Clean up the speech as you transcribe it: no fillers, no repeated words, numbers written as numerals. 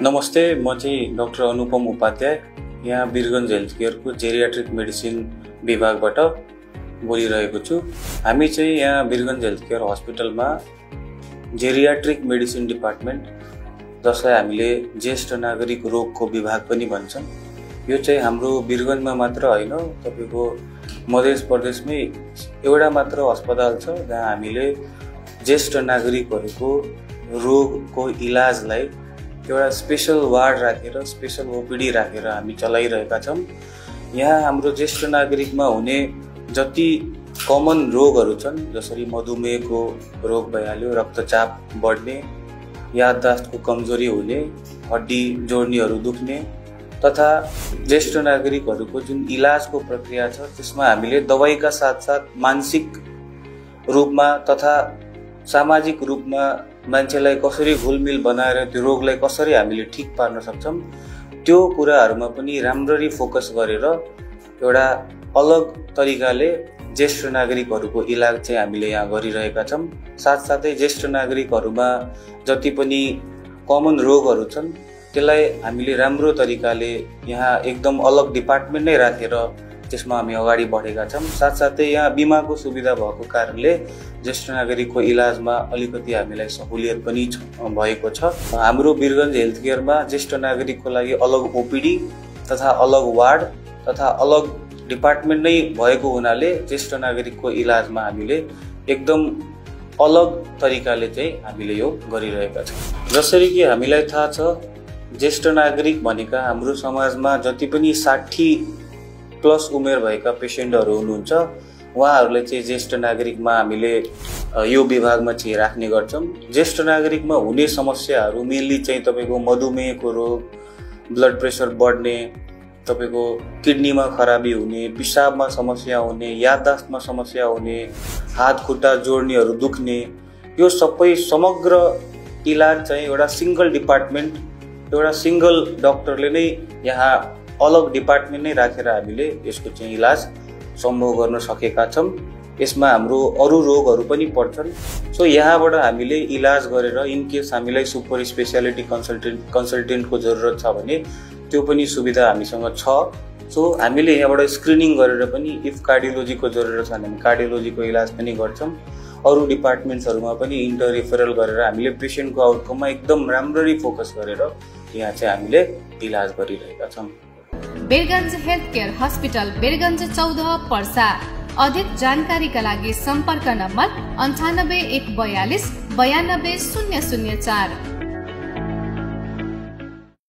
नमस्ते, म चाहिँ डाक्टर अनुपम उपाध्याय यहाँ वीरगञ्ज हेल्थ केयरको जेरियाट्रिक मेडिसिन विभागबाट बोलिरहेको छु। हामी चाहिँ यहाँ वीरगञ्ज हेल्थ केयर हस्पिटलमा जेरियाट्रिक मेडिसिन डिपार्टमेन्ट, जसलाई हामीले ज्येष्ठ नागरिक रोगको विभाग पनि भन्छौँ, यो चाहिँ हाम्रो वीरगञ्जमा मात्र होइन, तपाईको मध्य प्रदेशमै एउटा मात्र अस्पताल छ जहाँ हामीले ज्येष्ठ नागरिकहरूको रोगको इलाजलाई एउटा स्पेशल वार्ड राखेर, स्पेशल ओपीडी राखेर हामी चलाइरहेका छौँ। यहाँ हाम्रो ज्येष्ठ नागरिकमा हुने जति कमन रोगहरू छन्, जसरी मधुमेहको रोग भइहाल्यो, रक्तचाप बढ्ने, याददास्तको कमजोरी हुने, हड्डी जोड्नीहरू दुख्ने, तथा ज्येष्ठ नागरिकहरूको जुन इलाजको प्रक्रिया छ त्यसमा हामीले दबाईका साथसाथ मानसिक रूपमा तथा सामाजिक रूपमा मान्छेलाई कसरी घुलमिल बनाएर त्यो रोगलाई कसरी हामीले ठिक पार्न सक्छौँ, त्यो कुराहरूमा पनि राम्ररी फोकस गरेर एउटा अलग तरिकाले ज्येष्ठ नागरिकहरूको इलाज चाहिँ हामीले यहाँ गरिरहेका छौँ। साथसाथै ज्येष्ठ नागरिकहरूमा जति पनि कमन रोगहरू छन् त्यसलाई हामीले राम्रो तरिकाले यहाँ एकदम अलग डिपार्टमेन्ट नै राखेर त्यसमा हामी अगाडि बढेका छौँ। साथसाथै यहाँ बिमाको सुविधा भएको कारणले ज्येष्ठ नागरिकको इलाजमा अलिकति हामीलाई सहुलियत पनि भएको छ। हाम्रो वीरगञ्ज हेल्थ केयरमा ज्येष्ठ नागरिकको लागि अलग ओपीडी तथा अलग वार्ड तथा अलग डिपार्टमेन्ट नै भएको हुनाले ज्येष्ठ नागरिकको इलाजमा हामीले एकदम अलग तरिकाले चाहिँ हामीले यो गरिरहेका छौँ। जसरी कि हामीलाई थाहा छ, ज्येष्ठ नागरिक भनेका हाम्रो समाजमा जति पनि 60+ उमेर भएका पेसेन्टहरू हुनुहुन्छ, उहाँहरूलाई चाहिँ ज्येष्ठ नागरिकमा हामीले यो विभागमा चाहिँ राख्ने गर्छौँ। ज्येष्ठ नागरिकमा हुने समस्याहरू मेनली चाहिँ तपाईँको मधुमेहको रोग, ब्लड प्रेसर बढ्ने, तपाईँको किडनीमा खराबी हुने, पिसाबमा समस्या हुने, याददास्तमा समस्या हुने, हात खुट्टा जोड्नीहरू दुख्ने, यो सबै समग्र इलाज चाहिँ एउटा सिङ्गल डिपार्टमेन्ट, एउटा सिङ्गल डक्टरले नै यहाँ अलग डिपार्टमेन्ट नै राखेर हामीले यसको चाहिँ इलाज सम्भव गर्न सकेका छौँ। यसमा हाम्रो अरू रोगहरू पनि पर्छन्। सो यहाँबाट हामीले इलाज गरेर इनकेस हामीलाई सुपर स्पेसियालिटी कन्सल्टेन्टको जरुरत छ भने त्यो पनि सुविधा हामीसँग छ। सो हामीले यहाँबाट स्क्रिनिङ गरेर पनि इफ कार्डियोलोजीको जरुरत छ भने कार्डियोलोजीको इलाज पनि गर्छौँ। अरू डिपार्टमेन्ट्सहरूमा पनि इन्टर रिफरल गरेर हामीले पेसेन्टको आउटकममा एकदम राम्ररी फोकस गरेर यहाँ चाहिँ हामीले इलाज गरिरहेका छौँ। Birgunj health care hospital, Birgunj 14 Parsa. अधिक जानकारीका लागि सम्पर्क नम्बर 98 142 92 004।